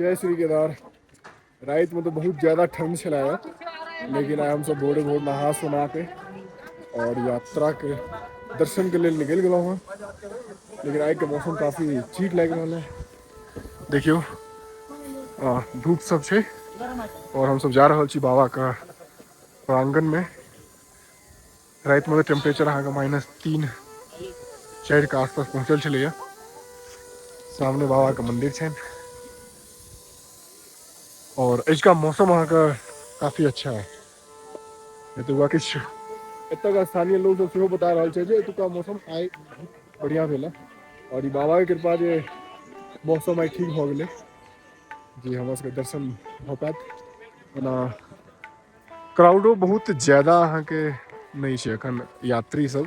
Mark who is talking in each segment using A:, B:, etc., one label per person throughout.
A: जय श्री केदार। राति में तो बहुत ज़्यादा ठंड छलै, लेकिन आइ हमसब भोरे भोर नहा सोना के और यात्रा के दर्शन के लेल निकलि गेलहुँ हँ। लेकिन आइ के मौसम काफ़ी ठीक लागि रहल है। देखियौ धूप सब छै और हमसब जा रहल छी बाबा के प्रांगण में। राति में टेम्परेचर अहाँके -3-4 के आसपास पहुँचल छलैया। सामने बाबा के मंदिर छनि और अजुका मौसम अहाँके काफ़ी अच्छा है। एतुका किछु एतुका स्थानीय लोग सब सेहो बता रहल छै जे एतुका मौसम आइ बढ़िया भेल है और ई बाबा के कृपा जे मौसम आइ ठीक भऽ गेलै जे हमरा सबके दर्शन भऽ पायत। ओना क्राउडो बहुत ज्यादा अहाँके नहि छै, एखन यात्री सब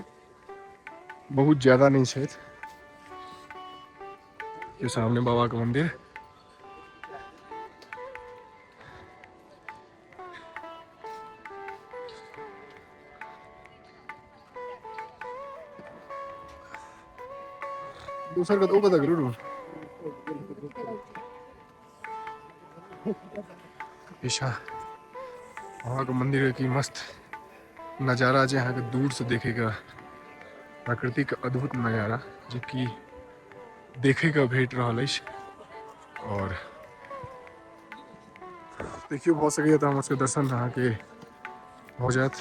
A: बहुत ज्यादा नहीं छथि। ये सामने बाबा के मंदिर। दोसर कत ओ कतऽ गेल? पीछा बाबा के मंदिर की मस्त नज़ारा जे अहाँके दूर से देखेके प्राकृतिक अद्भुत नज़ारा जे कि देखेके भेट रहल अछि। और देखियौ भऽ सकैए तऽ हमर सबके दर्शन अहाँके भऽ जायत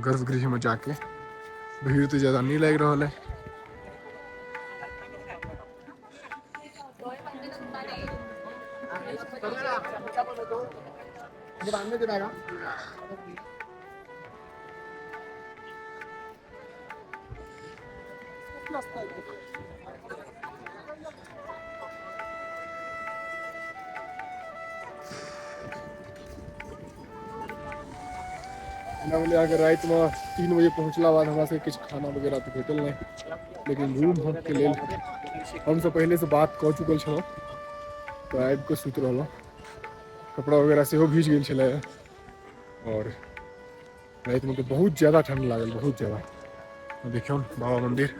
A: गर्भगृह में जाके। भीड़ तऽ ज्यादा नहीं लागि रहल है। अहाँके रातिमे 3 बजे पहुँचला बाद हमरा सबके किछु खाना वगैरह तऽ भेटल नहि, लेकिन रूम के लेल हमसब पहिलेसँ बात कऽ चुकल छलहुँ तऽ आबि कऽ सुति रहलहुँ। कपड़ा वगैरह सेहो भीज गेल छलै और रातिमे तऽ बहुत ज्यादा ठंड लागल, बहुत ज्यादा। देखियौ बाबा मंदिर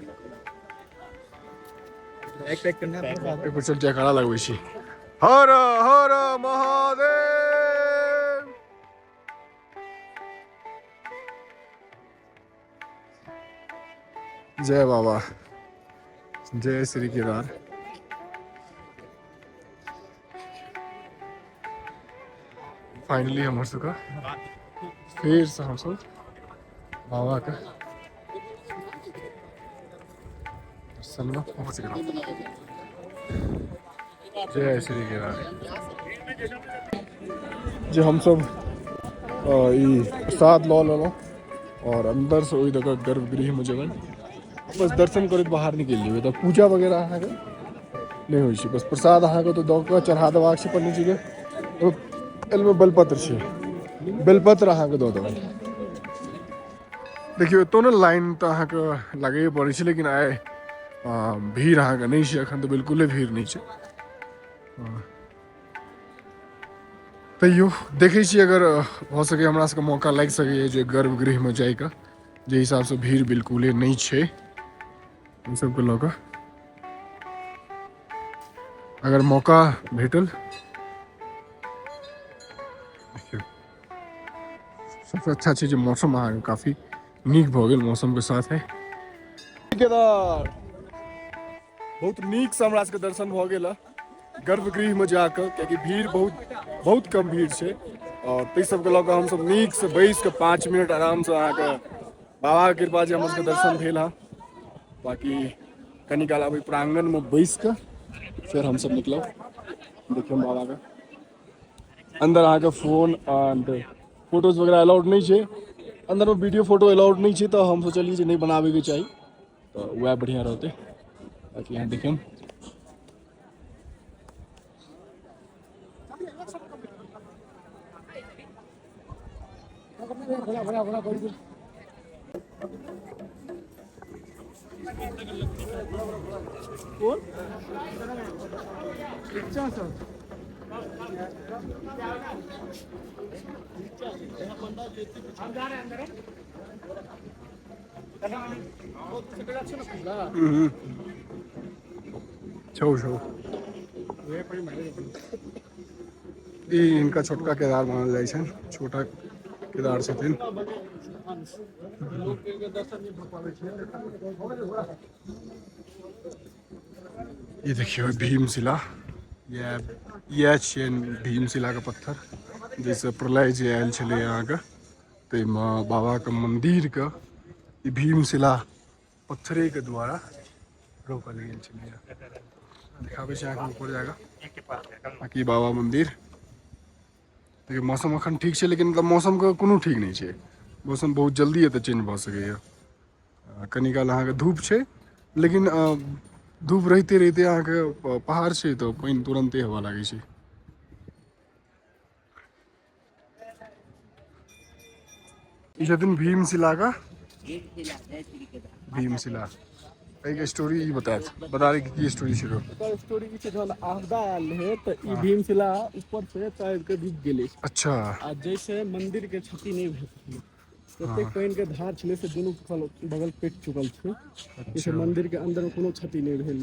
A: एक चल जयकारा लगबै छी, हर हर महादेव। जय बाबा, जय श्री केदार। फाइनली हमर सबके फिर से हमसब बाबा के दर्शन में पहुंच गेलहुँ। जय श्री केदार। जे हमसब ई प्रसाद लऽ लेलहुँ और अंदर से ओहि दऽ गर्भगृह में जेबै, बस दर्शन करैत बाहर निकलि जेबै। तऽ पूजा वगैरह अहाँके नहि होइ छै, बस प्रसाद अहाँके तऽ दऽ कऽ चढ़ा देबाक छै पंडीजीके। एहिमे बेलपत्र छै, बेलपत्र अहाँके दऽ देबै। देखियौ एतौ ने लाइन तऽ अहाँके लगैए पड़ै छै, लेकिन आइ भीड़ अहाँके नहि छै, एखन तऽ बिल्कुले भीड़ नहि छै। तैयो देखै छी अगर भऽ सकै हमरा सबके मौका लागि सकैए जे गर्भगृहमे जाइके, जे हिसाबसँ भीड़ बिल्कुले नहि छै ओहि सबके लऽ कऽ अगर मौका भेटल। देखियौ सबसँ अच्छा छै जे मौसम अहाँके काफी नीक भऽ गेल, मौसमके साथ है। केदार बहुत नीक से हमरा सबके दर्शन भऽ गेल गर्भगृह में जाकऽ, कियाकि भीड़ बहुत बहुत कम भीड़ छै और ताहि सबके लऽ कऽ हमसब नीक से बैस कऽ 5 मिनट आराम से अहाँके बाबा के कृपा जे हमर सबके दर्शन भेल हँ। बाकी कनी काल अभी प्रांगण में बैस कऽ फेर हमसब निकलब। देखियौ बाबा के अंदर अहाँके फोन एंड फोटोज वगैरह अलाउड नहीं छै, अंदर में वीडियो फोटो अलाउड नहीं छै, तऽ हम सोचलियै जे नहीं बनाबैके चाही, तऽ वएह बढ़िया रहतै। बाकी यहाँ देखियौ छौ छौ। ई हिनका छोटका केदार मानल जाइ छनि, छोटा केदार छथिन। ई देखियौ भीमशिला, इएह इएह छियनि भीमशिलाके पत्थर, जाहिसँ प्रलय जे आयल छलै अहाँके, ताहिमे बाबाके मन्दिरके ई भीमशिला पत्थरेके द्वारा रोकल गेल छलै। देखाबै छी अहाँके ऊपर जाकऽ बाकी बाबा मन्दिर। देखियौ मौसम अखन ठीक छै, लेकिन मतलब मौसमके कोनो ठीक नहि छै। मौसम बहुत जल्दी एतऽ चेंज भऽ सकैए। कनी काल अहाँके धूप छै, लेकिन धूप रहिते रहिते अहाँके पहाड़ छै तऽ पानि तुरन्ते हेबऽ लागै छै। ई छथिन भीमशिला का, भीमशिला एहिके स्टोरी ई बतायत, बता रही की स्टोरी छै।
B: एकर स्टोरी ई छै, जहन आपदा आयल रहै तऽ ई भीमशिला ऊपर से तैर के डूबि गेलै। आ जैसे मंदिर के क्षति नहि भेल सकै, जतेक पानि के धार छलै से दुनू बगल कटि चुकल छै, जैसे मंदिर के अंदर में कोनो क्षति नहि भेल।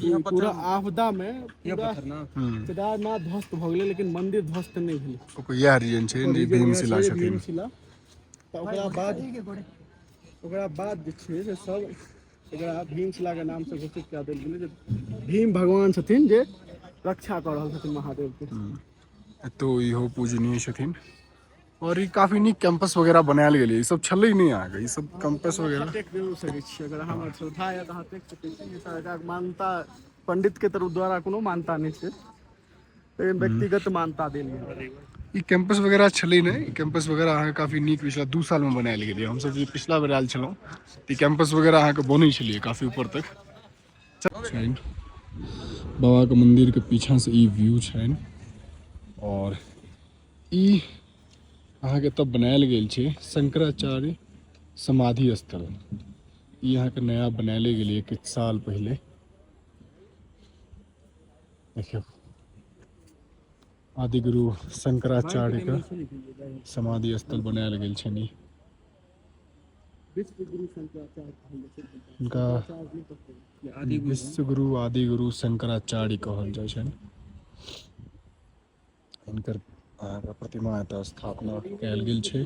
B: ई पूरा आपदा में पूरा केदारनाथ ध्वस्त भऽ गेलै, लेकिन मंदिर ध्वस्त नहि भेलै।
A: ओकर इएह रीजन छै जे भीमशिला छथिन।
B: भीमशिला तऽ ओकरा बाद जे छै से सब एकरा भीमशिला के नाम से घोषित कए देल गेलै, जे भीम भगवान छथिन जे रक्षा कऽ रहल छथिन महादेव के।
A: एतौ इहो पूजनीय छथिन और ई काफी नीक कैंपस वगैरह बनायल गेलै। ई सब छलै नहि अहाँके, ई सब कैंपस वगैरह।
B: टेक जरूर सकै छी, अगर अहाँ श्रद्धा यऽ तऽ अहाँ टेक सकै छी। ई सरकार मान्यता, पंडित के तरफ द्वारा कोनो मान्यता नहि छै, लेकिन व्यक्तिगत मान्यता देल गेल।
A: ई कैंपस वगैरह छलै नहि। ई कैंपस वगैरह अहाँके काफी नीक पिछला 2 सालमे बनायल गेलै। हमसब जे पिछला बेर आयल छलहुँ तऽ ई कैंपस वगैरह अहाँके बनै छलियै काफी ऊपर तक छनि। बाबाके मन्दिरके पीछाँसँ ई व्यू छनि और ई अहाँके एतऽ बनायल गेल छै शंकराचार्य समाधि स्थल। ई अहाँके नया बनायले गेलै किछु साल पहिले। देखियौ, आदिगुरु शंकराचार्यके समाधि स्थल बनायल गेल छनि। ई हुनका विश्वगुरु आदिगुरु शंकराचार्य कहल जाइ छनि। हिनकर अहाँके प्रतिमा एतऽ स्थापना कयल गेल छै।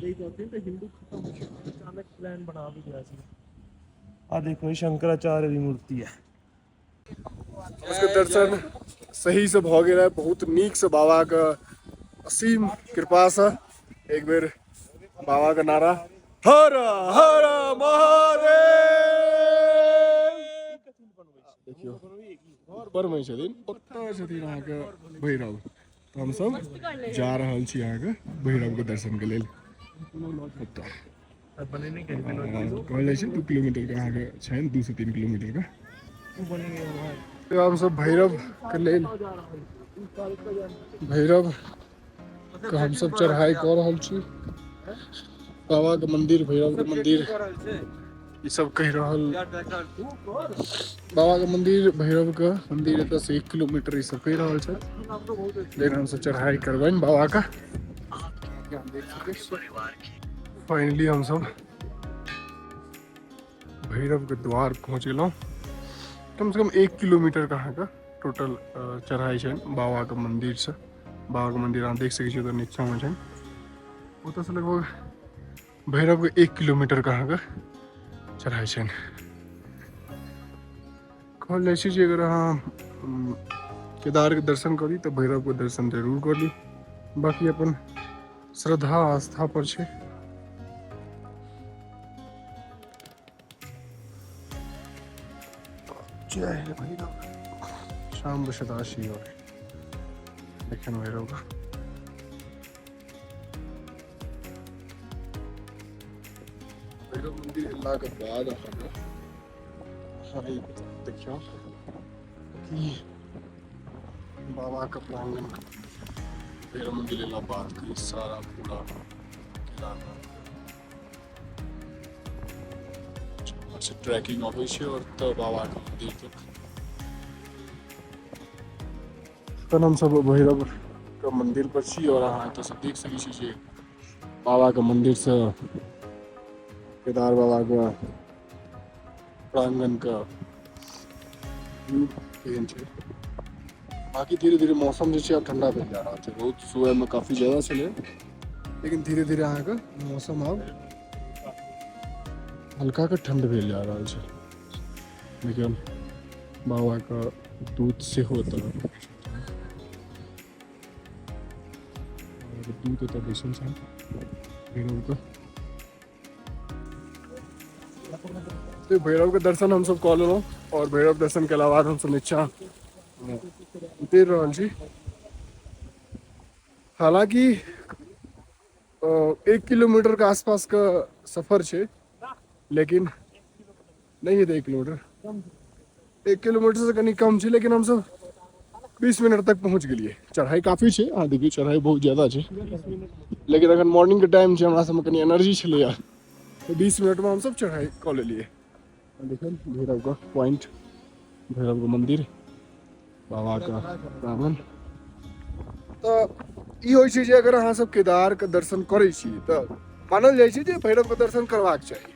C: आ देखो, ये शंकराचार्य की मूर्ति है।
A: उसके दर्शन सही से भऽ गेल है, बहुत नीक से, बाबा के असीम कृपा से। एक बेर बाबा के नारा, हर हर महादेव। देखियौ, ऊपर में छथिन, ओतऽ छथिन अहाँके भैरव। तऽ हमसब जा रहल छी अहाँके भैरव के दर्शन के लेल। ओतऽ कहल जाइ छै 2 किलोमीटर के अहाँके छनि, 2 से 3 किलोमीटर के। तऽ हमसब भैरव के लेल, भैरव के हमसब चढ़ाई कऽ रहल छी। बाबा के मंदिर, भैरव के मंदिर, ई सब कहि रहल बाबा के मंदिर, भैरव के मंदिर एतऽ से 1 किलोमीटर ई सब कहि रहल छै। लेकिन हमसब चढ़ाई करबनि बाबा के। फाइनली हमसब भैरव के द्वार पहुँच गेलहुँ। कम से कम 1 किलोमीटर के अहाँके टोटल चढ़ाई छै बाबा के मंदिर से। बाबा के मंदिर अहाँ देख सकै छी, ओतऽ नीचा में छै। ओतऽ से लगभग भैरव के 1 किलोमीटर के अहाँके चढ़ाई छै। कहल जाइ छै जे अगर अहाँ केदार के दर्शन करी तऽ भैरव के दर्शन जरूर करी, बाकी अपन श्रद्धा आस्था पर छै। जय भैरव, शाम सदाशिव। देखियौ भैरव का भैरव मंदिर एलाके बाद अहाँके अहाँ ई देखियौ कि बाबा के प्रांगण, भैरव मंदिर एला बाद के सारा पूरा केदारनाथ से ट्रैकिंग अबै छै और तब बाबा के मंदिर तक। तखन हमसब भैरव के मंदिर पर छी और अहाँ एतऽ से देख सकै छी जे बाबा के मंदिर से केदार बाबा के प्रांगण के व्यू केहन छै। बाकी धीरे धीरे मौसम जे छै आब ठंडा भेल जा रहल छै। रौद सुबहमे काफी ज्यादा छलै, लेकिन धीरे धीरे अहाँके मौसम आब हल्का के ठंड भेल जा रहल छै। देखियौ, बाबाके दूध सेहो एतऽ, दूध एतऽ बैसल छनि भैरवके। तो भैरव के दर्शन हमसब कऽ लेलहुँ और भैरव दर्शन केला बाद हमसब नीचा उतरि रहल छी। हालांकि 1 किलोमीटर के आसपास के सफर छै, लेकिन नहीं हेतै 1 किलोमीटर, 1 किलोमीटर से कनि कम छै, लेकिन हमसब 20 मिनट तक पहुँच गेलियै। चढ़ाई काफी छै, अहाँ देखियौ चढ़ाई बहुत ज्यादा छै, लेकिन अखन मॉर्निंग के टाइम छै, हमरा सबमे कनि एनर्जी छलैया, तऽ 20 मिनटमे हमसब चढ़ाई कऽ लेलियै। देखियौ भैरव के पॉइंट, भैरव के मंदिर, बाबा के प्रांगण। तऽ ई होइ छै जे अगर अहाँ सब केदार के दर्शन करै छी तऽ मानल जाइ छै जे भैरव के दर्शन करबाक चाही।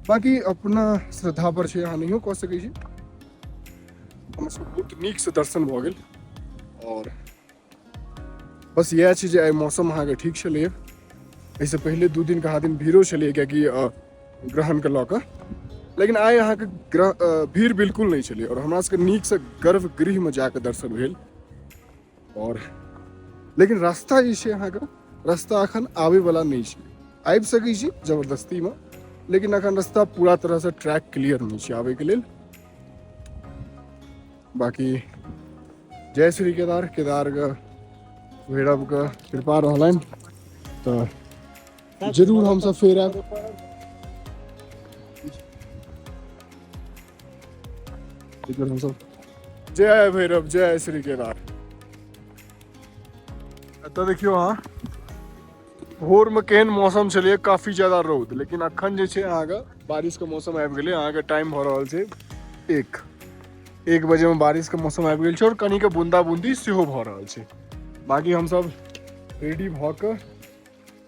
A: बाकी अपना श्रद्धा पर छै, अहाँ नहियो कऽ सकै छी। हमर सबके बहुत नीकसँ दर्शन भऽ गेल और बस इएह छै जे आइ मौसम अहाँके ठीक छलैए। एहिसँ पहिले 2 दिन कहाँ दिन भीड़ो छलैए, कियाकि ग्रहणके लऽ कऽ, लेकिन आइ अहाँके ग्रह भीड़ बिल्कुल नहि छलै और हमरा सबके नीकसँ गर्भगृहमे जाकऽ दर्शन भेल। और लेकिन रास्ता जे छै अहाँके, रास्ता अखन आबैवला नहि छै, आबि सकै छी जबरदस्तीमे, लेकिन अखन रास्ता पूरा तरहसँ ट्रैक क्लियर नहि छै आबैके लेल। बाकी जय श्री केदार, केदारके भैरवके कृपा रहलनि तऽ जरूर हमसब फेर आयब। एक बेर हमसब जय भैरव, जय श्री केदार। एतऽ देखियौ अहाँ भोरमे केहन मौसम छलैए, काफी ज्यादा रौद, लेकिन अखन जे छै अहाँके बारिशके मौसम आबि गेलै। अहाँके टाइम भऽ रहल छै 1 बजेमे बारिशके मौसम आबि गेल छै और कनिके बूंदा बूंदी सेहो भऽ रहल छै। बाकी हमसब रेडी भऽ कऽ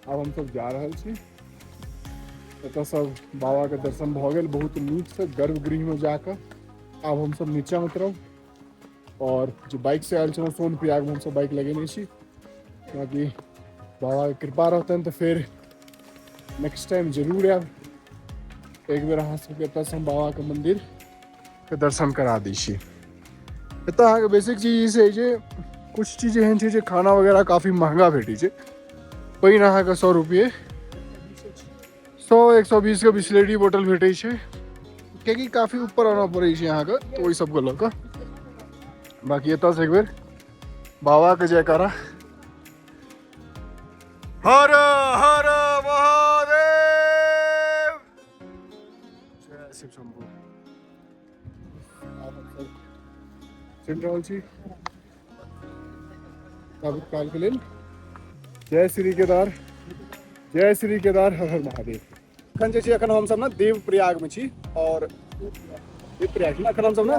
A: आब हमसब जा रहल छी। एतऽ सब बाबाके दर्शन भऽ गेल बहुत नीकसँ गर्भगृहमे जाकऽ। आब हमसब नीचा उतरब और जे बाइक से आयल छलहुँ सोनप्रयागमे हमसब बाइक लगेने छी। बाकी बाबाके कृपा रहतनि तऽ फेर नेक्स्ट टाइम जरूर आयब। एक बेर अहाँ सबके एतऽसँ हम बाबाके मन्दिरके दर्शन करा दै छी। एतऽ अहाँके बेसिक चीज ई छै जे कुछ चीज एहन छै जे खाना वगैरह काफी महंगा भेटै छै। पानि अहाँके 100 रुपये, 100 120 के बिस्लेरी बोतल भेटै छै, कियाकि काफी ऊपर आनऽ पड़ै छै अहाँके, तऽ ओहि सबके लऽ कऽ। बाकी एतऽसँ एक बेर बाबाके जयकारा, हर हर महादेव, जय शिव शंभू। चलि रहल छी ताबत कालके लेल जय श्री केदार, जय श्री केदार, हर हर महादेव। अखन जे छै अखन हमसब ने देवप्रयागमे छी और देवप्रयाग ने अखन हमसब ने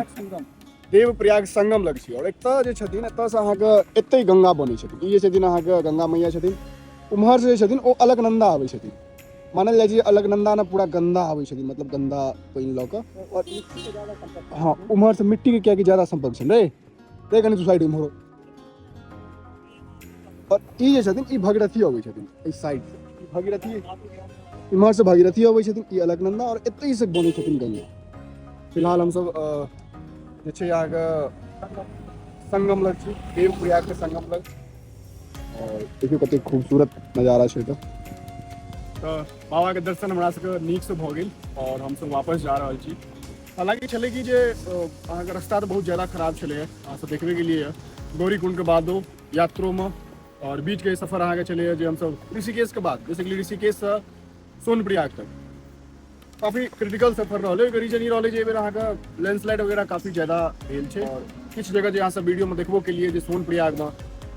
A: देवप्रयाग संगम लग छी। और एतऽ जे छथिन एतऽसँ अहाँके एतै गंगा बनै छथिन। ई जे छथिन अहाँके गंगा मैया छथिन, उम्हरसँ जे छथिन ओ अलकनंदा आबै छथिन। मानल जाइ छै अलकनंदा ने पूरा गंदा आबै छथिन, मतलब गंदा पानि लऽ कऽ। और हँ उम्हरसँ मिट्टीके कियाकि ज्यादा सम्पर्क छै रे, रे कनि तू साइड उम्हरो। और ई जे छथिन ई भगीरथी अबै छथिन एहि साइडसँ, ई भगीरथी इम्हरसँ भगीरथी अबै छथिन, ई अलकनंदा, और एतहिसँ बनै छथिन गंगा। फिलहाल हमसब जे छै अहाँके संगम लग छी, देवप्रयागके संगम लग। और देखियौ कतेक खूबसूरत नजारा छै एतऽ। तऽ बाबाके दर्शन हमरा सबके नीकसँ भऽ गेल और हमसब वापस जा रहल छी। हालाँकि छलै कि जे अहाँके रास्ता तऽ बहुत ज्यादा खराब छलैए, अहाँ सब देखबे केलियै गौरीकुंडके बादो यात्रोमे और बीचके सफर अहाँके छलैए जे हमसब ऋषिकेशके बाद बेसिकली ऋषिकेशसँ सोनप्रयाग तक काफी क्रिटिकल सफर रहलै। ओहिके रीजन ई रहलै जे एहिबेर अहाँके लैंडस्लाइड वगैरह काफी ज्यादा भेल छै और किछु जगह जे अहाँ सब वीडियोमे देखबो केलियै जे सोनप्रयागमे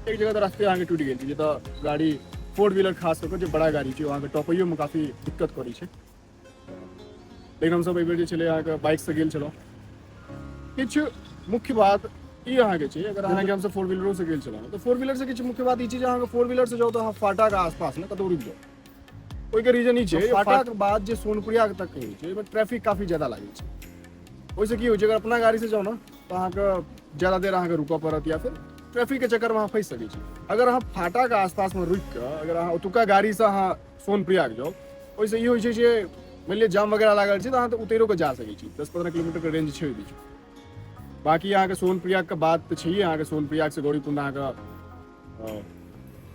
A: एक जगह तऽ रास्ते अहाँके टूटि गेल छै, जतऽ गाड़ी 4 व्हीलर खास कऽ कऽ जे बड़ा गाड़ी छै ओ अहाँके टपैयोमे काफी दिक्कत करै छै। लेकिन हमसब एहिबेर जे छलै अहाँके बाइकसँ गेल छलहुँ। किछु मुख्य बात ई अहाँके छै, अगर अहाँके हमसब 4 व्हीलरोसँ गेल छलहुँ तऽ 4 व्हीलरसँ किछु मुख्य बात ई छै जे अहाँके 4 व्हीलरसँ जाउ तऽ अहाँ फाटाके आसपास ने कतहु रुकि जाउ। ओहिके रीजन ई छै फाटाके बाद जे सोनप्रयाग तक होइ छै ओहिमे ट्रैफिक काफी ज्यादा लागै छै। ओहिसँ की होइ छै, अगर अपना गाड़ीसँ जाउ ने तऽ अहाँके ज़्यादा देर अहाँके रुकऽ पड़त या फिर ट्रैफिकके चक्करमे अहाँ फँसि सकै छी। अगर अहाँ फाटाके आसपासमे रुकि कऽ अगर अहाँ ओतुका गाड़ीसँ अहाँ सोनप्रयाग जाउ, ओहिसँ ई होइ छै जे मानि लिअ जाम वगैरह लागल छै तऽ अहाँ तऽ उतरिओ कऽ जा सकै छी। 10-15 किलोमीटरके रेंज छै ओहि बीच। बाकी अहाँके सोनप्रयागके बात तऽ छैहे, अहाँके सोनप्रयागसँ गौरीकुंड अहाँके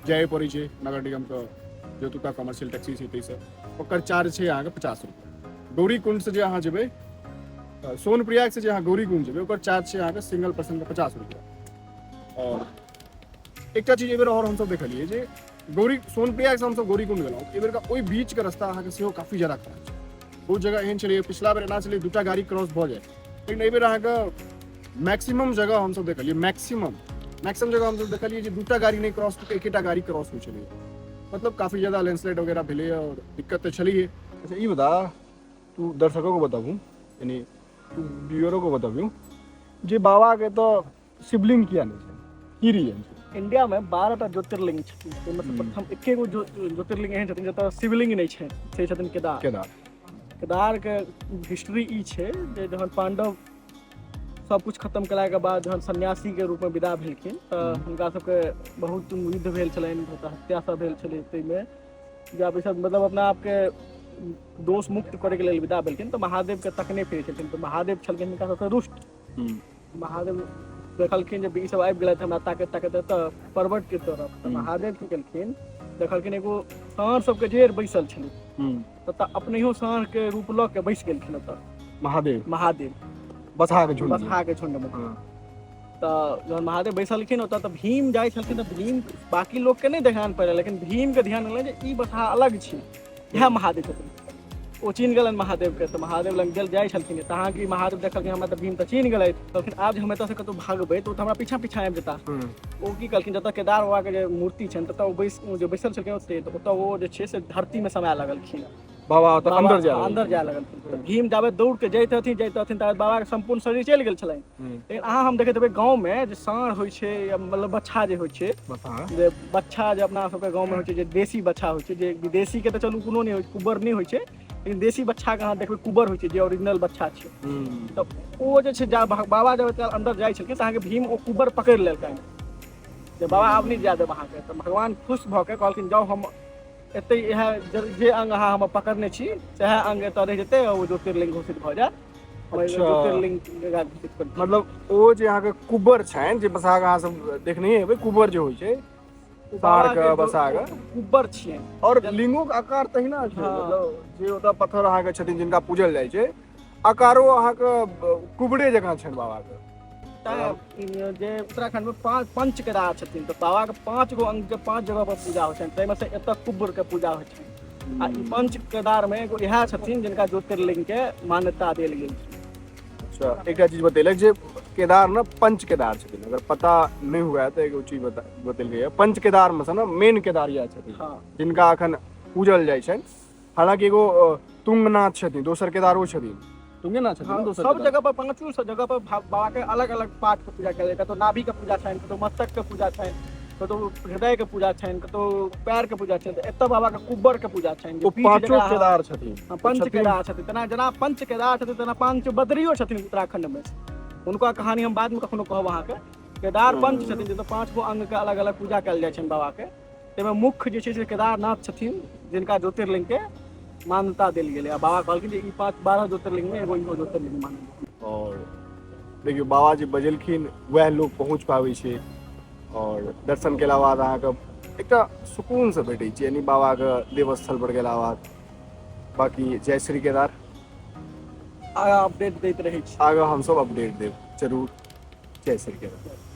A: जाय पड़ै छै नगर निगमके जे ओतुका कमर्शियल टैक्सी छै ताहिसँ, ओकर चार्ज छै अहाँके 50 रुपैआ। गौरीकुंडसँ जे अहाँ जेबै, सोनप्रयागसँ जे अहाँ गौरीकुंड जेबै, ओकर चार्ज छै अहाँके सिंगल पर्सनके 50 रुपैआ। आओर एकटा चीज एहिबेर आओर हमसब देखलियै जे गौरी सोनप्रयागसँ हमसब गौरीकुंड गेलहुँ, एहिबेरका ओहि बीचके रास्ता अहाँके सेहो काफी ज्यादा खराब छै। बहुत जगह एहन छलैए, पिछला बेर एना छलै 2टा गाड़ी क्रॉस भऽ जाय, लेकिन एहिबेर अहाँके मैक्सिमम जगह हमसब देखलियै, मैक्सिमम जगह हमसब देखलियै जे 2टा गाड़ी नहि क्रॉस कऽ एकेटा गाड़ी क्रॉस होइ छलैए। मतलब काफी ज्यादा लैंडस्लाइड वगैरह भेलैए आओर दिक्कत तऽ छलैए। अच्छा ई बता तू दर्शकों को बताबू, यानी तू व्यूअरों को बताबू जे बाबा के तऽ शिवलिंग किया नहि छै, की रीजन छै?
B: इंडिया में 12टा ज्योतिर्लिंग छथिन, ताहिमे से प्रथम एके गो ज्योतिर्लिंग एहन छथिन जतऽ शिवलिंग नहि छै, से छथिन केदार।
A: केदार।
B: केदार के हिस्ट्री ई छै जे जहन पांडव सब कुछ खत्म केलाके बाद जहन सन्यासी के रूप में विदा भेलखिन तऽ हुनका सबके बहुत युद्ध भेल छलनि, बहुत हत्या सब भेल छलै। ताहिमे जब ई सब मतलब अपना आपके दोष मुक्त करैके लेल विदा भेलखिन तऽ महादेव के तकने फिरै छलखिन, तऽ महादेव छलखिन हुनका सबसँ रुष्ट। महादेव देखलखिन जे ई सब आबि गेलथि हमरा ताकैत ताकैत तऽ पर्वत के तरफ, तऽ महादेव की केलखिन, देखलखिन एगो साँढ़ सबके जेर बैसल छलै, तऽ अपनहियो साँढ़ के रूप लऽ के बैस गेलखिन ओतऽ
A: महादेव।
B: महादेव
A: बसहा के झुंड,
B: बसहा के झुंड में। तऽ जहन महादेव बैसलखिन ओतऽ तऽ भीम जाइ छलखिन, तऽ भीम बाकी लोक के नहि ध्यान पड़ल, लेकिन भीम के ध्यान गेलै जे ई बसहा अलग छै, इएह महादेव छथिन। ओ चिन्ह गेलनि महादेव के, तऽ महादेव लग गेल जाइ छलखिन, तऽ अहाँके महादेव देखलखिन हमरा तऽ भीम तऽ चिन्ह गेलथि। कहलखिन आब जे हम एतऽसँ कतहु भागबै तऽ ओ तऽ हमरा पीछा पीछा आबि जेता। ओ की कहलखिन, जतऽ केदार बाबा के जे मूर्ति छनि ततऽ ओ बैस जे बैसल छलखिन ओतऽ, तऽ ओतऽ ओ जे छै से धरती मे समाय लगलखिन।
A: बाबा ओतऽ अंदर जाय
B: अंदर जाय लगलखिन। तऽ भीम जाबे दौड़ के जाइत रहथिन जाइत रहथिन ताबे बाबा के सम्पूर्ण शरीर चलि गेल छलनि। लेकिन अहाँ हम देखैत हेबै गाँव मे जे साँढ़ होइ छै या मतलब बच्छा जे होइ छै, जे बच्छा जे अपना सबके गाँव मे होइ छै, जे देशी बच्छा होइ छै, जे विदेशी के तऽ चलू कोनो नहि होइ छै, कुबर नहि होइ छै, लेकिन देशी बच्छा के अहाँ देखबै कुबर होइ छै, जे ओरिजिनल बच्छा छै। तऽ ओ जे छै बाबा जब अंदर जाइ छलखिन तऽ अहाँके भीम ओ कुबर पकड़ि लेलकनि जे बाबा आब नहि जाय देब अहाँके। तऽ भगवान खुश भऽ के कहलखिन जाउ हम एतै इएह जे अंग अहाँ हमर पकड़ने छी सएह अंग एतऽ रहि जेतै ओ ज्योतिर्लिंग घोषित भऽ जायत।
A: अच्छा।
B: ज्योतिर्लिंग घोषित कर
A: मतलब ओ जे अहाँके कुबर छनि जे बसाक अहाँ सब देखने हेबै, कुबर जे होइ छै साँढ़ के बसाक
B: कुबर छियनि।
A: और लिंगो के आकार तहिना छै, मतलब जे ओतऽ पत्थर अहाँके छथिन जिनका पूजल जाइ छै, आकारो अहाँके कुबरे जकाँ छनि बाबा के।
B: जे उत्तराखंड में पंच केदार छथिन तऽ बाबा के 5 गो अंग के 5 जगह पर पूजा होइ छनि, ताहिमे से एतऽ कुब्र के पूजा होइ छनि। आ ई पंच केदार में एगो इएह छथिन जिनका ज्योतिर्लिंग के मान्यता देल गेल छै।
A: अच्छा, एकटा चीज बतेलक जे केदार ने पंच केदार छथिन, अगर पता नहीं हुआ है तो एगो चीज बतेलकै पंच केदार में से ने मेन केदार इएह छथिन जिनका अखन पूजल जाइ छनि। हालांकि एगो तुंगनाथ छथिन, दोसर केदारो छथिन, तुंगेनाथ छथिन
B: हाँ,
A: दोसर
B: सब
A: केदार।
B: जगह पर पांचों सब जगह पर बाबा के अलग अलग पार्ट के पूजा कयल जाइ, कतौ नाभि के पूजा छनि, कतौ मस्तक के पूजा छनि, कतौ हृदय के पूजा छनि, कतौ पैर के पूजा छनि। एतऽ बाबा के कुब्बर के पूजा छनि, जे
A: ओ
B: पीठ
A: पांचों
B: जकरा
A: केदार छथिन।
B: हाँ, पंच केदार छथिन। तेना जेना पंच केदार छथिन तेना पंच बद्रियो छथिन उत्तराखंड में, हुनका कहानी हम बाद में कखनो कहब अहाँके। केदार पंच छथिन जतऽ 5 गो अंग के अलग अलग पूजा कयल जाइ छनि बाबा के, ताहिमे मुख्य जे छै से केदारनाथ छथिन जिनका ज्योतिर्लिंग के मान्यता देल गेलै। आ बाबा कहलखिन जे ई 5-12 ज्योतिर्लिंग में एगो इहो ज्योतिर्लिंग मानल।
A: और देखियौ बाबा जे बजेलखिन वएह लोग पहुँच पाबै छै और दर्शन केला बाद अहाँके एकटा सुकून से भेटै छै, यानी बाबाके देवस्थल पर गेला बाद। बाकी जय श्री केदार।
B: आगाँ अपडेट दैत रहै छी,
A: आगाँ हमसब अपडेट देब जरूर। जय श्री केदार।